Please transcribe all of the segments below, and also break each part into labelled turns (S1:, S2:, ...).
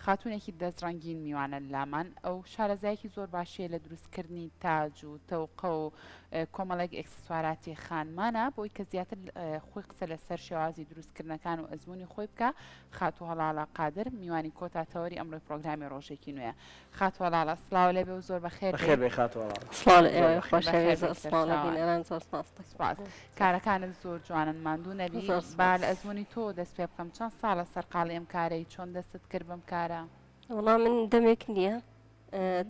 S1: خاتوونێکی دەست ڕەنگین میوانە لامان، ئەو شارەزایەکی زۆر باشیە لە دروستکردنی تاج و تەوقە و کۆمەڵێک ئێکسسواراتی خانمانە، بۆی کە زیاتر خۆی قسە لەسەر شێوازی دروستکردنەکان و ئەزموونی خۆی بکا، خاتوو هەڵاڵە قادر میوانی کۆتا تەوەری ئەمڕۆی پڕۆگرامی ڕۆژێکی نوێیە. خاتوو هەڵاڵە سڵاو لێبێ و زۆر بەخێر
S2: بێی. بەخێر بێی خاتوو هەڵاڵە.
S3: سڵاو لە ئێوەی
S1: بەخێر
S3: خۆشەویست،
S1: بێی
S3: سڵاو لە
S1: سەرچاوان.
S3: بینەران زۆر سپاس دەکەم.
S1: سپاس. کارەکانت زۆر جوانن ماندوو نەبی.
S3: زۆر
S1: با
S3: سپاس.
S1: لە ئەزموونی تۆوە دەست پێ بکەم چەند ساڵە سەرقاڵی ئەم کارەی چۆن دەستت کرد بەم کارە؟
S3: وەڵا من دەمێک نییە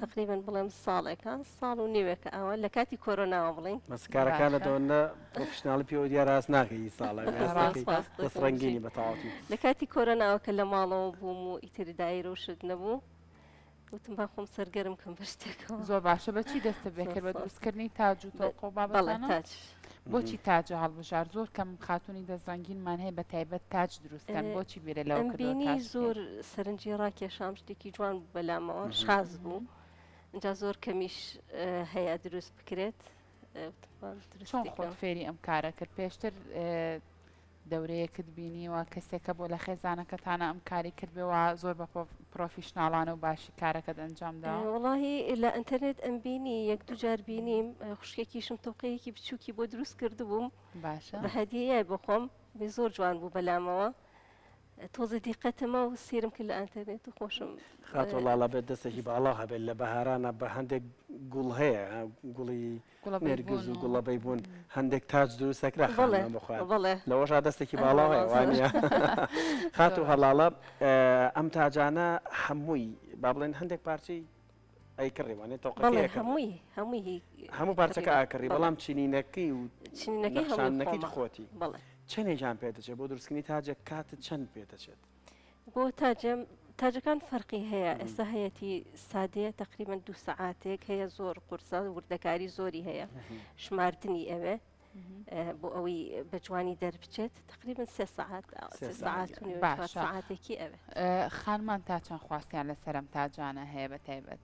S3: تەقریبەن بڵێم ساڵێکە ساڵ و نیوێکە ئەوە لە کاتی کۆرۆناوە بڵین.
S2: بەس کارەکانت
S1: باشە.
S2: ئەوەندە پرۆفیشناڵی پێوە دیارە هەست ناکەی هیچ ساڵێک
S1: ڕاستە.
S2: هەستەکەی
S3: سپاس
S2: دەست
S3: دەکەم
S2: ڕەنگینی بە تەواوەتی.
S3: لە کاتی کۆرۆناوە کە لە ماڵەوە بووم و ئیتر دایرە و شت نەبوو وتم با خۆم سەرگەرم کەم بە شتێکەوە.
S1: زۆر باشە بە چی دەستت پێ
S3: زۆر
S1: کرد بە
S3: سپاس.
S1: دروستکردنی تاج و تەوقە و
S3: بەڵێ
S1: بابەتانە؟
S3: تاج.
S1: بۆچی تاجە هەڵبژارد؟ زۆر کەم خاتوونی دەستڕەنگینمان هەیە بە تایبەت تاج دروست کەن بۆچی بیرت لەوە کردەوە
S3: ئەمبینی
S1: تاج بکەی؟
S3: زۆر سەرنجی ڕاکێشام شتێکی جوان بوو بەلامەوە شاز بوو ئینجا زۆر کەمیش هەیە دروست بکرێت وتم با
S1: چۆن
S3: دروستی
S1: خۆت
S3: کەم.
S1: فێری ئەم کارە کرد؟ پێشتر دەورەیەکت بینیوە کەسێکە بۆ لە خێزانەکەتانە ئەم کاری کردبێ وا زۆر بە پرۆفیشناڵانە و باشی کارەکەت ئەنجام داوە؟
S3: وەڵاهی لە ئەنتەرنێت ئەمبینی یەک دوو جار بینیم خوشکێکیشم تەوقەیەکی بچووکی بۆ دروست کردبووم
S1: باشە
S3: بە هەدیەیای بۆ خۆم بێ زۆر جوان بوو بەلامەوە تۆزێ دیقەتمە و سێرم کرد لە ئەنتەرنێت و خۆشم
S2: خاتوو ڵاڵە بێت دەستێکی باڵا هەبێت لە بەهارانە بە هەندێک گوڵ هەیە گوڵی نێرگز و گوڵە بەیبوون هەندێک تاج دروست دەکرا خانمان بۆ خۆیان لەوەشا دەستێکی باڵا هەیە وانە خاتوو هەڵاڵە ئەم تاجانە هەمووی با بڵێن هەندێک پارچەی ئەیکڕی وانێ تۆقەکەی
S3: هەمووی هەمووی
S2: هەموو پارچەکە ئاکڕی بەڵام چنینەکەی و
S3: چنینەکەی
S2: نەخشاندنەکەی خۆتی
S3: بەڵێ
S2: چەندێکیان پێ دەچێت بۆ دروستکردنی تاجێک کاتت چەند پێ دەچێت؟
S3: بۆ تاجە تاجەکان فەرقی هەیە ئێستا هەیەتی سادەیە تقریبا دوو سەعاتێک هەیە زۆر قورسە وردەکاری زۆری هەیە شماردنی ئەوێ بۆ ئەوەی بە جوانی دەربچێت تقریبا سێ سەعات سێ سەعات و نیوە چوار
S1: باشە.
S3: سەعاتێکی ئەوێت.
S1: خانمان تا چەند خواستیان لەسەر ئەم تاجانە هەیە بە تایبەت؟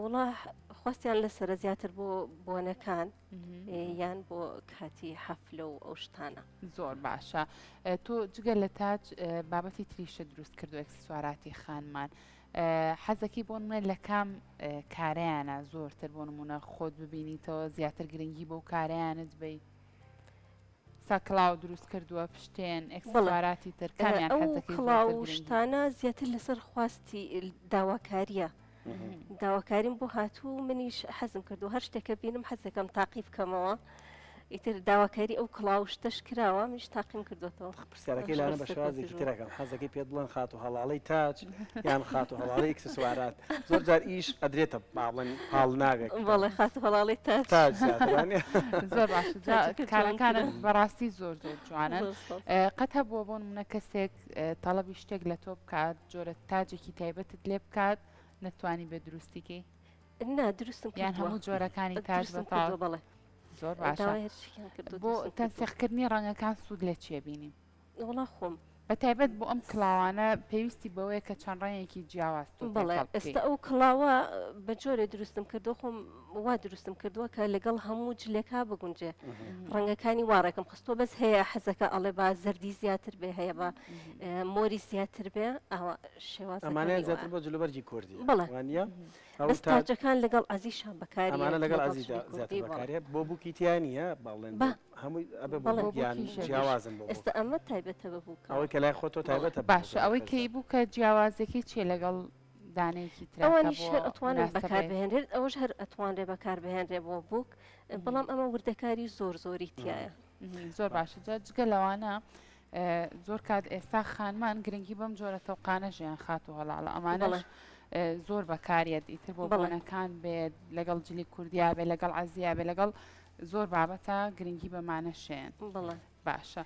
S3: وڵا خواستیان لەسەرە زیاتر بۆ بۆنەکان یان بۆ کاتی حەفلە و ئەو شتانە.
S1: زۆر باشە تۆ جگە لە تاج بابەتی تریشت دروست کردو ئەکسسواراتی خانمان حەزەکەی بۆ نمونە لە کام کارەیانە زۆرتر بۆ نمونە خۆت ببینیتەوە زیاتر گرنگی بەو کارەیانت بی سا کڵاو دروست کردووە پشتێن ئەکسسواراتی تر کامیان
S3: ئەو
S1: حەزەکەی
S3: کڵاو
S1: زۆرتر
S3: و
S1: گرنگی
S3: شتانە زیاتر لەسەر خواستی داواکاریە داواکاریم بۆ هاتوو منیش حەزم کردو هەر شتێکە بینم حەزەکەم تاقی بکەمەوە ئیتر داواکاری ئەو کڵاو شتەش کراوە منیش تاقیم کردوێتەوە
S2: پرسیارەکەی لانە بە شێوازێکی ترەکەم حەزەکەی پێت بڵێن خاتوو هەڵاڵەی تاج یان خاتوو هەڵاڵەی ئیکسسوارات زۆر جار ئیش ئەدرێتە با بڵێن پاڵ ناوێک
S3: بەڵێ خاتوو هەڵاڵەی تاج
S2: تاج زیاتر وانیە؟
S1: زۆر باشە جا
S3: تاجەکە
S1: کارەکانت
S3: جوانترە.
S1: بەڕاستی زۆر زۆر جوانن
S3: زۆر سپاس.
S1: قەت هەبووە بۆ نمونە کەسێک تەڵەبی شتێک لە تۆ بکات جۆرە تاجێکی تایبەتت لێ بکات نەتوانی بێ دروستی کەی؟
S3: نا دروستم
S1: یان
S3: کردووە
S1: هەموو جۆرەکانی تاج
S3: دروستم
S1: بەتاڵ
S3: کردووە بەڵێ
S1: زۆر باشە
S3: داوای هەرچیان کردووە
S1: بۆ
S3: دروستم کردووە.
S1: تەنسیقکردنی ڕەنگەکان سوود لە چیە بینی؟
S3: وەڵا خۆم.
S1: بە تایبەت بۆ ئەم کڵاوانە پێویستی بەوەیە کە چەند ڕەنگێکی جیاواز تۆ
S3: بەڵێ
S1: تێکەڵ بکەی.
S3: ئێستا ئەو کڵاوە بە جۆرێ دروستم کردووە خۆم وا دروستم کردووە کە لەگەڵ هەموو جلێکا بگونجێ ڕەنگەکانی وا ڕێکم خستووە بەس هەیە حەزەکە ئەڵێ با زەردی زیاتر بێ هەیە بە مۆری زیاتر بێ ئاوا شێوازەکانی
S2: ئەمانەیان زیاتر
S3: وایە.
S2: بۆ جلوبەرگی کوردیە
S3: بەڵێ.
S2: وانیە؟ ئەو
S3: بەس
S2: تا
S3: تاجەکان لەگەڵ عەزیشا بەکاریە
S2: ئەمانە لەگەڵ
S3: لەگەڵ
S2: عەزیدا
S3: جلی
S2: زیاتر
S3: کوردی بەڵێ.
S2: بەکاریە بۆ بووکی تیا نییە با بڵێن
S3: با
S2: هەمووی ئەبێ بۆ
S3: بەڵێ
S2: بووک یان
S1: بۆ بووکیش
S2: جیاوازن بۆ بووک
S3: ئێستا ئەمە تایبەتە بە بووکەوە
S2: ئەوەی کە لای خۆتۆ
S3: بەڵێ.
S2: تایبەتە بە
S1: باشە
S2: بووکەوە
S1: ئەوەی
S2: خێزان.
S1: کەی بووکە جیاوازیەکەی چیە لەگەڵ دانەیەکی ترا کە
S3: ئەوانیش
S1: بۆ
S3: هەر ئەتوانن
S1: مناسەبەیە؟
S3: بەکاربهێنرێت ئەوەش هەر ئەتوانرێ بەکاربهێنرێ بۆ بووک بەڵام ئەمە وردەکاری زۆر زۆری تایە.
S1: زۆر باشە جا جگە لەوانە زۆر کات ئێستا خانمان گرنگی بەم جۆرە تەوقانە ژیان خات و هەڵاڵە ئەمانەش زۆر بەکاریەت ئیتر بۆ بۆنەکان بێت لەگەڵ جلی کوردیا بێ لەگەڵ عەزیا بێ لەگەڵ زۆر بابەتە گرنگی بەمانە شێن باشە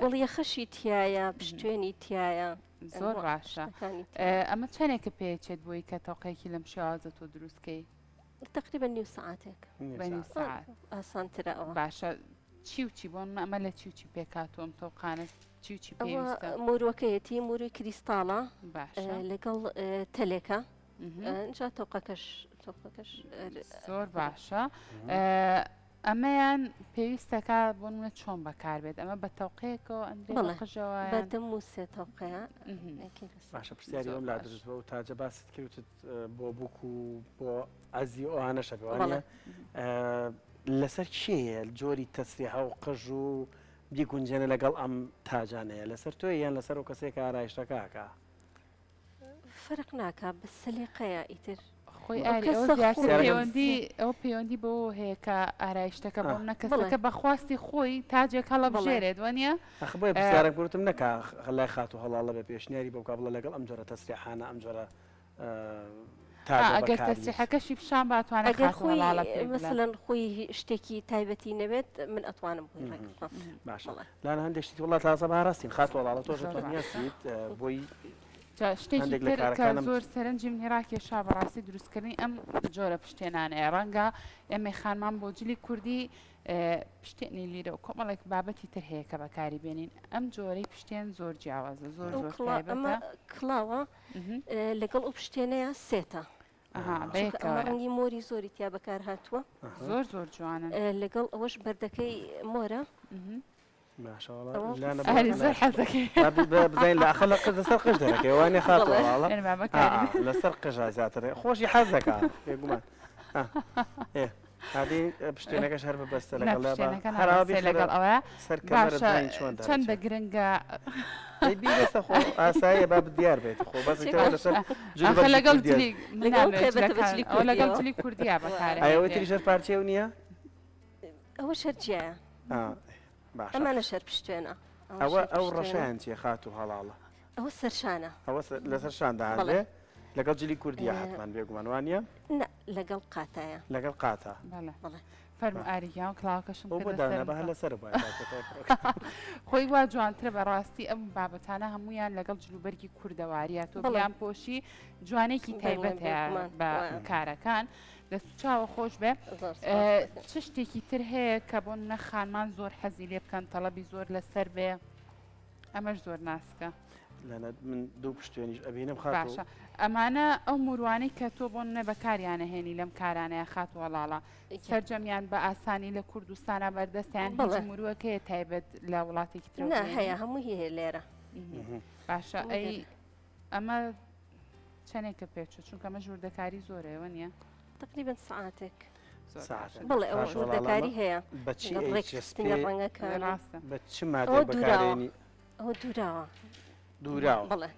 S3: گوڵ یەخەشی تایە پشتێنی تایە
S1: زۆر باشە ئەمە چەندێکە پێچێت بۆی کە تەوقێکی لەم شێوازە تۆ دروستکەی
S3: تقریبا نیو سعاتێک ئاسانترە ئەوە
S1: باشە چی و چی بۆ ئەمە لە چی و چی پێکهاتووە ئەم تەوقانە چی و چی پێویستە؟
S3: مۆروەکەیەتی موروی کریستاڵە
S1: باشە
S3: لەگەڵ تەلێکە ئینجا تەوقەکەش تەوقەکەش
S1: زۆر باشە. ئەمەیان پێویستەکە بۆ منە چۆن بەکاربێت ئەمە بە تەوقەیەکەوە ئەندرێ بە
S3: بەڵێ
S1: قژەوە
S3: بە
S1: یان
S3: دەم و سێ تەوقەیە ئەیکەین لەسەر.
S2: باشە پرسیاری
S1: زۆر
S2: ئەوم لا
S1: باش.
S2: دروست بوو ئەو تاجە باست کرد وتت بۆ بووک و بۆ ئەزی و ئەوانەشە بێ
S3: بەڵێ.
S2: وانیە لەسەر کێیە جۆری تەسریحە و قژ و بیگونجێنە لەگەڵ ئەم تاجانەیە لەسەر تۆیە یان لەسەر ئەو کەسەیە کە ئارایشتەکە ئەکا؟
S3: فەرق ناکا بەس سەلیقەیە ئیتر.
S1: خۆی
S3: ئەو
S1: ئاری ئەوە
S3: کەسە
S1: زیاتر
S3: خۆی
S1: پەیوەندی ئەوە پەیوەندی بەوە هەیە کە ئارایشتەکە بۆ منە
S3: بەڵێ.
S1: کەسەکە بە خواستی خۆی تاجێک
S3: بەڵێ.
S1: هەڵەبژێرێت وەنیە؟
S2: ئەخ بۆیە پرسیارم کرد وتم نەکا لای خاتوو هەڵاڵە بێ پێشنیاری بۆ بکا بڵێ لەگەڵ ئەم جۆرە تەسریحانە ئەم جۆرە تاجە
S1: ئەگەر
S2: بەکاری.
S1: تەسریحەکەشی پیشان با ئەتوانێ
S3: ئەگەر
S1: خاتوو
S3: خۆی
S1: هەڵاڵە پێی بڵێ.
S3: مەسەلەن خۆی شتێکی تایبەتی نەوێت من ئەتوانم بۆی ڕێک بخەم.
S2: باشە
S3: بەڵێ.
S2: لانا هەندێک شتی وەڵا تازە با ڕاستین خاتوو هەڵاڵە تۆش
S1: زۆر
S2: ئەتوانی
S1: باشە.
S2: هەستیت بۆی
S1: جا شتێکی
S2: هەندێک لە
S1: تر کە
S2: کارەکانم
S1: زۆر سەرنجی منی ڕاکێشا بەڕاستی دروستکردنی ئەم جۆرە پشتێنانەیە ڕەنگە ئێمەی خانمان بۆ جلی کوردی پشتێنی لیرە و کۆمەڵێک بابەتی تر هەیە کە بەکاری بێنین ئەم جۆرەی پشتێن زۆر جیاوازە زۆر
S3: ئەو
S1: زۆر
S3: کڵا ئەمە
S1: تایبەتە
S3: کڵاوە لەگەڵ ئەو پشتێنەیە سێتە
S1: ئەها
S3: چونکە ئەمە
S1: بەیەکەوەیە
S3: ڕەنگی مۆری زۆری تیا بەکار هاتووە
S1: زۆر زۆر جوانن
S3: لەگەڵ ئەوەش بەردەکەی مۆرە
S2: باشە وەڵا
S3: ئەوە
S2: لانە
S3: قسە
S1: ئەرێ
S2: بۆ
S1: زۆر حەزەکەی
S2: بزانین لە ئەخە لە قژ لەسەر قژ دەرەکەی وانە خاتوو
S3: بەڵێ.
S2: هەڵاڵە
S1: ئێمە بەکاری
S2: ئا، لەسەر قژە زیاتر خۆشی حەزەکا بێگومان ئا، ئێ هادی پشتێنەکەش هەر ببەستە
S1: نا
S2: لەگەڵ با
S1: پشتێنەکە
S2: هەر ئاوا
S1: نابەستێ
S2: بیخەرە
S1: لەگەڵ ئەوەیە
S2: سەر کەمەرە
S1: باشە
S2: بزانین چۆن
S1: چەندە
S2: دەرەچێ
S1: گرنگە
S2: ئەی بیبەستە خۆ ئاساییە با دیار بێت خۆ بەس
S3: چی
S2: ئیتر ئەوە
S3: باشە
S2: لەسەر
S1: ئاخە
S2: جلوبەرگی
S1: لەگەڵ
S2: کوردیە
S1: جلی من
S3: لەگەڵ
S1: نامەوێت
S3: تایبەتە بە
S1: جلەکان
S3: جلی
S1: ئەوە لەگەڵ
S3: کوردیەوە
S1: جلی کوردیە بەکارە
S2: ئەی ئەوەی
S1: هێنرێ
S2: تریش هەر پارچەیە و نییە
S3: ئەوە شەر جیایە
S2: ئا، باشە
S3: ئەمانە شەر پشتێنە ئەوە
S2: ئەوە
S3: شەر
S2: ئەو
S3: پشتێنە
S2: ڕەشیان چیە خاتوو هەڵاڵە
S3: ئەوە سەرشانە
S2: ئەوە لەسەر شان
S3: بەڵێ
S2: دانرێ لەگەڵ جلی کوردیە حەتمان بێگومان وانە
S3: نا لەگەڵ قاتایە
S2: لەگەڵ قاتا
S1: بەڵێ
S3: بەڵێ
S1: فەرموو ئاری گیان کڵاوەکەشم
S2: ئەو بۆ
S1: کردە
S2: دانا
S1: سەرم
S2: بە هەر
S1: کە
S2: لەسەر بوایە تاکەکە.
S1: خۆی وا جوانترە بەڕاستی ئەم بابەتانە هەمویان لەگەڵ جلوبەرگی کوردەواریە تۆ
S3: بەڵێ
S1: بیان پۆشی جوانێکی
S3: بەڵێ
S1: تایبەت هەیە
S3: بێگومان
S1: بە
S3: وایە.
S1: کارەکان دەست و چاوە خۆش بێ
S3: زۆر سپاس دەکەم.
S1: چ شتێکی تر هەیە کە بۆ نە خانمان زۆر حەزی لێ بکەن تەڵەبی زۆر لەسەر بێ ئەمەش زۆر ناسکە.
S2: لەنە من دوو پشتێنیش ئەبینم خاتوو.
S1: باشە ئەمانە ئەو موروانەی کە تۆ بۆ نە بەکاریانە هێنی لەم کارانەیە خاتوو هەڵاڵە سەرجەمیان بە ئاسانی لە کوردستانا بەردەستیان هیچ
S3: بەڵێ.
S1: موروەک هەیە تایبەت لە وڵاتێکی ترەوە
S3: نا
S1: بهێنی؟
S3: هەیە هەمووی هەیە لێرە.
S1: باشە
S3: هەمووی
S1: ئەی
S3: لێرە.
S1: ئەمە چەندێکە پێچوو چونکە ئەمە ژووردەکاری زۆرە وە نییە؟
S3: تقریبا سەعاتێک.
S1: زۆر
S2: سەعاتێک.
S1: باشە.
S3: بەڵێ ئەوە
S2: خاتوو هەڵاڵە
S3: ژووردەکاری هەیە
S2: بە چی
S3: لەگەڵ
S2: ئەی
S3: ڕێکخستنی
S2: چەسپێ؟
S3: ڕەنگەکان.
S1: ڕاستە.
S2: بە چ
S3: ئەوە
S2: مادەیەک
S3: دووراوە.
S2: بەکارێنی؟
S3: ئەوە دووراوە.
S2: دووراوە.
S3: بەڵێ.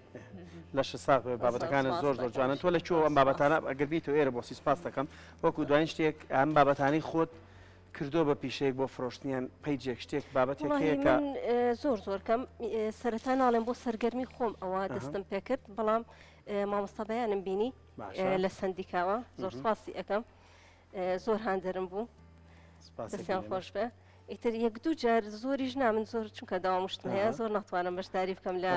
S2: لەشت ساغ بێ بابەتەکانت زۆر زۆر جوانن تۆ لە کوێوە ئەم بابەتانە ئەگەر بیتەوە ئێرە بۆ سی سپاس دەکەم وەکو دوایین شتێک ئەم بابەتانەی خۆت کردووە بە پیشەیەک بۆ فرۆشتنیان page ێک شتێک بابەتێک
S3: وەڵاهی
S2: هەیە کە
S3: من زۆر زۆر کەم سەرەتا ناڵێم بۆ سەرگەرمی خۆم ئەوە دەستم پێکرد بەڵام مامۆستا بەیانم بینی
S2: باشە
S3: لە سەندیکاوە زۆر سپاسی ئەەکەم زۆر هاندەرم بوو
S2: سپاس
S3: دەستیان خۆش بێ ئیتر یەک دوو جار زۆریش نا من زۆر چونکە داوام شتم هەیە زۆر ناتوانم بەشداری بکەم لە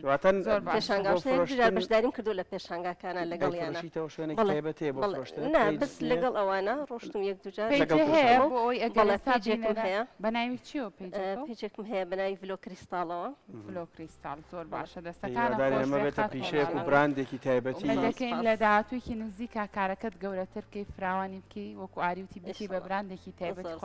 S2: واتە
S1: زۆر باش.
S3: پێشانگا
S2: بۆ
S3: شتێک دوو جار
S2: فرۆشتن
S3: بەشداریم کردو لە پێشانگاکانە لەگەڵیانە
S2: ئەیفرۆشیتەوە شوێنێکی
S3: بەڵێ
S2: تایبەت هەیە بۆ
S3: بەڵێ
S2: فرۆشتن
S3: نا
S2: page
S3: بەس
S2: نییە؟
S3: لەگەڵ ئەوانە ڕۆشتم یەک دوو جار
S1: page
S2: لەگەڵ
S1: هەیە
S3: پێشانگا
S1: بۆ ئەوەی ئەگەر
S3: بەڵێ
S1: ئێستا
S3: page ێکم
S1: بینەرە
S3: هەیە
S1: بە ناوی چیەوە page ەکە؟
S3: page ێکم هەیە بە ناوی ڤلۆ کریستاڵەوە.
S1: ڤلۆ کریستاڵ زۆر باشە دەستەکانت
S2: هیوادارین
S1: خۆش
S2: ئەمە
S1: بێ
S2: بێتە
S1: خاتوو
S2: پیشەیەک و
S1: هەڵاڵە.
S2: براندێکی تایبەتی.
S1: ئومێد
S3: زۆر
S1: دەکەین
S3: سپاس.
S1: لە داهاتوویەکی نزیکا کارەکەت گەورەتر بکەی فراوانی بکەی وەکو ئاری وتی بیکەی بە
S3: ئینشەڵا
S1: براندێکی تایبەتی
S3: زۆر
S1: خۆت.